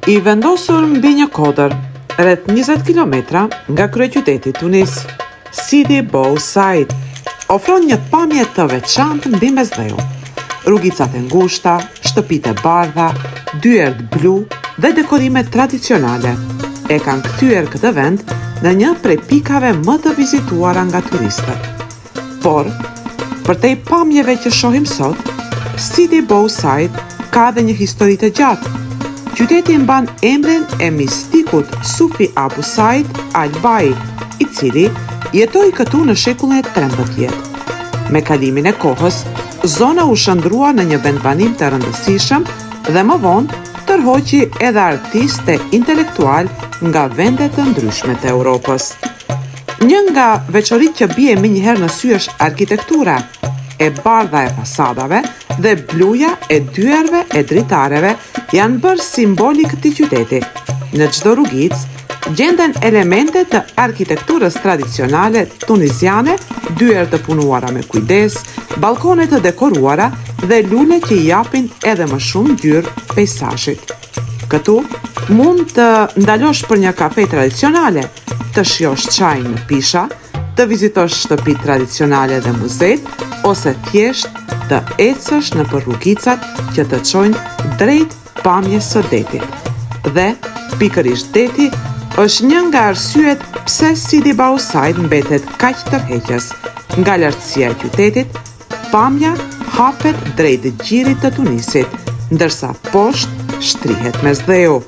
I vendosur mbi një kodër, rreth 20 kilometra nga kryeqyteti Tunis, Sidi Bou Said ofron një pamje të veçantë mbi Mesdheun. Rrugicat e ngushta, shtëpitë e bardha, dyert blu dhe dekorimet tradicionale e kanë kthyer këtë vend në një prej pikave më të vizituara nga turistët. Por, përtej pamjeve që shohim sot, Sidi Bou Said ka edhe një histori të gjatë. Qyteti mban emrin e mistikut Sufi Abu Said al-Bai, i cili jetoi këtu në shekullin e 13. Me kalimin e kohës, zona u shndërrua në një vendbanim të rëndësishëm dhe më vonë tërhoqi edhe artistë e intelektualë nga vende të ndryshme të Europës. Një nga veçoritë që bie menjëherë në sy është arkitektura, e bardha e fasadave dhe bluja e dyerve e dritareve janë bërë simbol i këtij qyteti. Në çdo rrugicë gjenden elemente të arkitekturës tradicionale tuniziane, dyer të punuara me kujdes, ballkone të dekoruara dhe lule që i japin edhe më shumë ngjyrë peisazhit. Këtu mund të ndalosh për një kafe tradicionale, të shijosh çajin në pisha, të vizitosh shtëpitë tradicionale dhe muzetë ose thjesht të ecësh nëpër rrugicat që të çojnë drejt pamjes së detit. Dhe pikërisht deti është një nga arsyet pse Sidi Bou Said mbetet kaq tërheqës. Nga lartësia e qytetit, pamja hapet drejt gjirit të Tunisit, ndërsa poshtë shtrihet Mesdheu.